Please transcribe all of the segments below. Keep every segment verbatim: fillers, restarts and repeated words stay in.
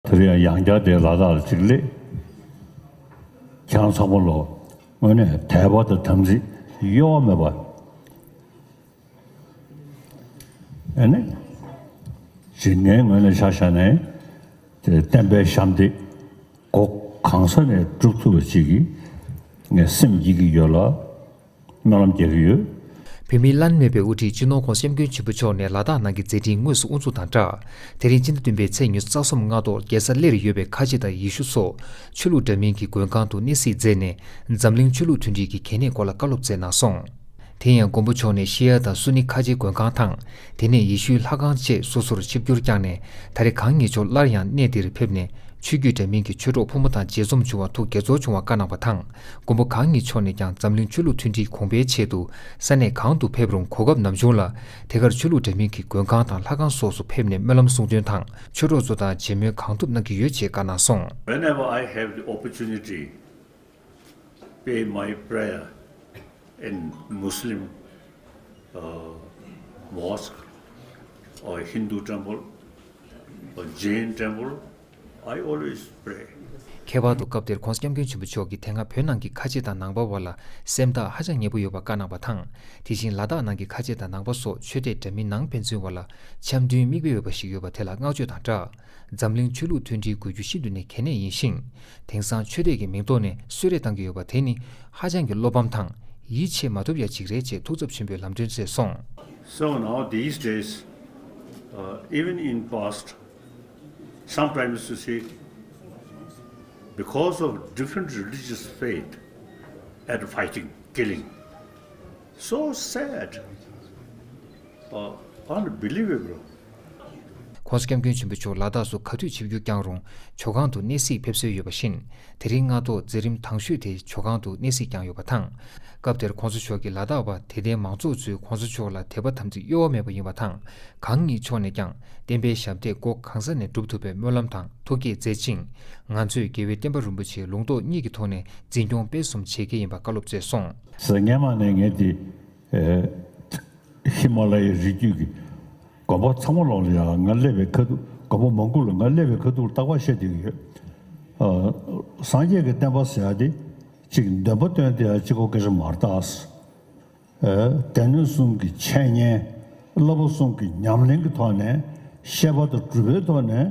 དེ་རིང་ཡང་བསྐྱར་དེ་ལ་དྭགས་ལ་གཅིག་སླེབས། ཁྱེད་རང་ཚང་མ་ལོ་དངོས་གནས་དད་པ་དང་དམ་ཚིག་གཡོ་བ་མེད་པ། ཨ་ནི། ཇི་སྙེད་ངོས་ནས་ཆ་བཞག་ནས་དེ་བསྟན་པའི་ཞབས་འདེགས་སྒོ་གང་ས་ནས་སྒྲུབ་ཐུབ་པ་ཅིག་གི་ངས་སེམས་བསྐྱེད་ཀྱི་ཡོད་ལ། སྨོན་ལམ་རྒྱག་གི་ཡོད། བོད་མིའི་བླ་ན་མེད་པའི་དབུ་ཁྲིད་སྤྱི་ནོར་༧གོང་ས་༧སྐྱབས་མགོན་ཆེན་པོ་མཆོག་ནས་ལ་དྭགས་ནང་གི་མཛད་འཕྲིན་དངོས་སུ་དབུ་འཛུགས་དང་སྦྲགས། དེ་རིང་སྤྱི་ཟླ་བདུན་པའི་ཚེས་ཉི་ཤུ་རྩ་གསུམ་སྔ་དྲོ་རྒྱལ་ས་གླེ་རུ་ཡོད་པའི་ཁ་ཆེ་དང་ཡེ་ཤུ་སོགས་ཆོས་ལུགས་འདྲ་མིན་གྱི་མགོན་ཁང་དུ་གནས་གཟིགས་མཛད་ནས། འཛམ་གླིང་ཆོས་ལུགས་མཐུན་སྒྲིལ་གྱི་གལ་གནད་སྐོར་ལ་བཀའ་སློབ་སྩལ་གནང་སོང་། དེ་ཡང་མགོན་པོ་མཆོག་ནས་ཤི་ཡ་དང་སུ་ནི་ཁ་ཆེ་མགོན་ཁང་དང་། དེ་ནས་ཡེ་ཤུའི་ལྷ་ཁང་བཅས་སོ་སོར་ཆིབས་བསྒྱུར་བསྐྱངས་ནས། ད་རེས་གང་ཉིད་མཆོག་སླར་ཡང་གནས་འདིར་ཕེབས་ནས། ཆོས་བརྒྱུད་འདྲ་མིན་གྱི་ཆོས་གྲོགས་ཕོ་མོ་དང་མཇལ་འཛོམས་བྱུང་བར་ཐུགས་དགྱེས་ཚོར་བྱུང་བ་བཀའ་གནང་བ་དང་། མགོན་པོ་གང་ཉིད་མཆོག་ནས་ཀྱང་འཛམ་གླིང་ཆོས་ལུགས་མཐུན་སྒྲིལ་གོང་འཕེལ་ཆེད་དུ། ས་གནས་གང་དུ་ཕེབས་རུང་གོ་སྐབས་ནམ་བྱུང་ལ། དེ་གར་ཆོས་ལུགས་འདྲ་མིན་གྱི་མགོན་ཁང་དང་ལྷ་ཁང་སོགས་སུ་ཕེབས་ནས་སྨོན་ལམ་གསུང་འདོན་དང་། ཆོས་གྲོགས་ཚོ་དང་མཇལ་མོལ་གང་ཐུབ་གནང་གི་ཡོད་ཅེས་བཀའ་གནང་སོང་། Whenever I have the opportunity, pay my prayer in Muslim, uh, mosque or Hindu temple or Jain temple, I always pray. ཁྱད་པར་དུ་སྐབས་དེར་༧གོང་ས་༧སྐྱབས་མགོན་ཆེན་པོ་མཆོག་གིས་དེ་སྔ་བོད་ནང་གི་ཁ་ཆེ་དང་ནང་པ་བར་ལ་སེམས་ཐག་ཧ་ཅང་ཉེ་པོ་ཡོད་པ་བཀའ་གནང་བ་དང་། དེ་བཞིན་ལ་དྭགས་ནང་གི་ཁ་ཆེ་དང་ནང་པ་སོགས་ཆོས་དད་འདྲ་མིན་ནང་ཕན་ཚུན་བར་ལ་འཆམ་མཐུན་མིག་དཔེ་འོས་པ་ཞིག་ཡོད་པ་དེ་ལ་བསྔགས་བརྗོད་དང་སྦྲགས། འཛམ་གླིང་ཆོས་ལུགས་མཐུན་སྒྲིལ་དགོས་རྒྱུ་ཤིན་ཏུ་ནས་གལ་གནད་ཡིན་ཞིང་། དེང་སང་ཆོས་དད་ཀྱི་མིང་ཐོག་ནས་གསོལ་རས་བཏང་གི་ཡོད་པ་དེ་ནི་ཧ་ཅང་གི་བློ་ཕམ་དང་ཡིད་ཆེས་མ་ཐུབ་ཡ་ཅིག་རེད་ཅེས་ཐུགས་འཚབ་ཆེན་པོས་ལམ་སྟོན་མཛད་སོང་། So now these days, uh, even in past, sometimes you see, because of different religious faith, at fighting, killing. So sad. Uh, unbelievable. ༸གོང་ས་༸སྐྱབས་མགོན་ཆེན་པོ་མཆོག་ལ་དྭགས་སུ་ག་དུས་ཆིབས་བསྒྱུར་བསྐྱངས་རུང་ཇོ་ཁང་དུ་གནས་གཟིགས་ཕེབས་སྲོལ་ཡོད་པ་བཞིན། དེ་རིང་སྔ་དྲོ་མཛད་རིམ་དང་ཤོས་དེ་ཇོ་ཁང་དུ་གནས་གཟིགས་བསྐྱངས་ཡོད་པ་དང་། སྐབས་དེར་༸གོང་ས་མཆོག་གིས་ལ་དྭགས་པ་དད་ལྡན་མང་ཚོགས་ཚོས་༸གོང་ས་མཆོག་ལ་དད་པ་དམ་ཚིག་གཡོ་བ་མེད་པ་ཡིན་པ་དང་། གང་ཉིད་མཆོག་ནས་ཀྱང་བསྟན་པའི་ཞབས་འདེགས་སྒོ་གང་ས་ནས་སྒྲུབ་ཐུབ་པའི་སྨོན་ལམ་དང་ཐུགས་བསྐྱེད་མཛད་ཅིང་། ང་ཚོས་རྒྱལ་བའི་བསྟན་པ་རིན་པོ་ཆེ་ལུང་རྟོགས་གཉིས་ཀྱི་ཐོག་ནས་འཛིན་སྐྱོང་སྤེལ་གསུམ་བྱེད་ཀྱི་ཡིན་པ་བཀའ་སློབ་སྩལ་སོང་། ཟེར། སྔན་མ་ནས་ངས་དེ། ཨེ། ཧི་མ་ལ་ཡའི་རི་རྒྱུད་ཀྱི་དགོན་པ་ཚང་མ་ལོག་ལ་ཡ་ང་སླེབས་པའི་ཁ་ཐུག་དགོན་པ་མང་པོ་ལ་ང་སླེབས་པའི་ཁ་ཐུག་ལ་རྟག་པར་བཤད་བསྡད་ཀྱི་ཡོད། ཨ། སངས་རྒྱས་ཀྱི་བསྟན་པ་ཟེར་ཡ་དེ་གཅིག་འདོན་པ་བཏོན་དེ་ཡ་གཅིག་པོ་སྐད་ཆ་མ་རེད་ད། ཨ། སྡེ་སྣོད་གསུམ་གྱི་འཆད་ཉན། བསླབ་པ་གསུམ་གྱི་ཉམས་ལེན་གྱི་ཐོག་ནས། བཤད་པ་དང་སྒྲུབ་པའི་ཐོག་ནས།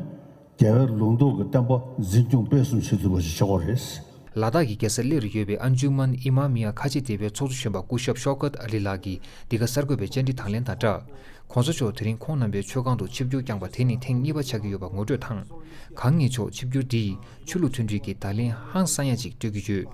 རྒྱལ་བའི་ལུང་རྟོགས་ཀྱི་བསྟན་པ་འཛིན་སྐྱོང་སྤེལ་གསུམ་བྱེད་ཐུབ་པ་ཞིག་ཆགས་ཀྱི་རེད། ལ་དྭགས་ཀྱི་རྒྱལ་ས་གླེ་རུ་ཡོད་པའི་ཨན་ཇུ་མན་ཨི་མ་མི་ཡ་ཁ་ཆེ་སྡེ་བའི་ཚོགས་གཙོ་གཞོན་པ་སྐུ་ཞབས་ཤོ་ཀད་ཨ་ལི་ལགས་ཀྱིས་འདི་ག་གསར་འགོད་པའི་བཅར་འདྲི་དང་ལེན་དང་སྦྲགས། ༸གོང་ས་མཆོག་དེ་རིང་ཁོང་རྣམ་པའི་མཆོད་ཁང་དུ་ཆིབས་བསྒྱུར་བསྐྱངས་པ་དེ་ནི་ཐེངས་གཉིས་པ་ཆགས་ཀྱི་ཡོད་པ་ངོ་སྤྲོད་དང་། གང་ཉིད་མཆོག་ཆིབས་བསྒྱུར་འདི་ཡིས་ཆོས་ལུགས་མཐུན་སྒྲིལ་གྱི་བརྡ་ལན་ཧང་སང་ཡ་ཅིག་སྤྲོད་ཀྱི་ཡོད།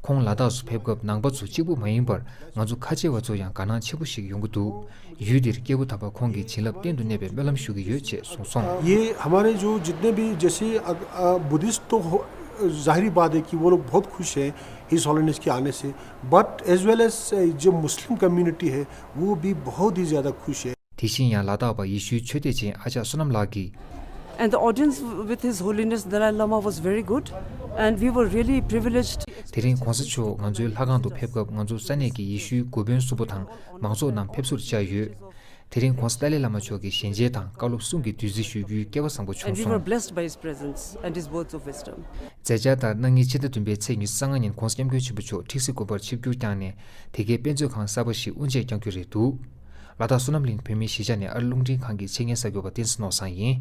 ཁོང་ལ་དྭགས་སུ་ཕེབས་སྐབས་ནང་པ་ཚོ་གཅིག་པུ་མ་ཡིན་པར་ང་ཚོ་ཁ་ཆེ་བ་ཚོ་ཡང་དགའ་སྣང་ཆེན་པོ་ཞིག་ཡོང་གི་འདུག། ཡུལ་འདིར་སྐྱེས་བུ་དམ་པ་ཁོང་གི་བྱིན་རླབས་གཏན་དུ་གནས་པའི་སྨོན་ལམ་ཞུ་གི་ཡོད་ཅེས་གསུངས་སོང་། ये हमारे जो जितने भी जैसे अ, अ, बुद्धिस्ट तो हो, जाहिर बात है कि वो लोग बहुत खुश हैं इस हॉलीनेस के आने से, but as well as जो मुस्लिम कम्युनिटी है वो भी बहुत ही ज़्यादा खुश है। དེ་བཞིན་ཡང་ལ་དྭགས་པ་ཡེ་ཤུའི་ཆོས་དད་ཅན་ཨ་ཅག་བསོད་ནམས་ལགས་ཀྱིས། And the audience with His Holiness Dalai Lama was very good, and we were really privileged. དེ་རིང་གོང་ས་མཆོག་ང་ཚོའི་ལྷ་ཁང་དུ་ཕེབས་སྐབས་ང་ཚོ་ས་གནས་ཀྱི་ཡེ་ཤུའི་འགོ་དཔོན་གསུམ་པོ་དང་མང་ཚོགས་རྣམས་ཕེབས་བསུར་བཅར་ཡོད། དེ་རིང་གོང་ས་ཏཱ་ལའི་བླ་མ་མཆོག་གི་ཞལ་མཇལ་དང་བཀའ་སློབ་གསུང་གི་བདུད་རྩི་ཞུ་རྒྱུའི་སྐལ་བ་བཟང་པོ་བྱུང་སོང་། And we were blessed by his presence and his words of wisdom. མཛད་འཆར་ལྟར་གནངས་ཉིན་ཕྱི་ཟླ་བདུན་པའི་ཚེས་ཉི་ཤུ་རྩ་ལྔ་ཉིན་གོང་ས་སྐྱབས་མགོན་ཆེན་པོ་མཆོག་ཁྲི་སྲིད་དགོན་པར་ཆིབས་བསྒྱུར་བསྐྱངས་ནས་དེ་གའི་དཔེ་མཛོད་ཁང་གསར་པ་ཞིག་དབུ་འབྱེད་བསྐྱང་རྒྱུ་རེད་འདུག། ལ་དྭགས་བསོད་ནམས་གླིང་བོད་མིའི་གཞིས་ཆགས་ནས་ཨ་རི་རླུང་འཕྲིན་ཁང་གི་ཆེད་མངགས་གསར་འགོད་པ་བསྟན་འཛིན་ནོར་བཟང་ཡིན།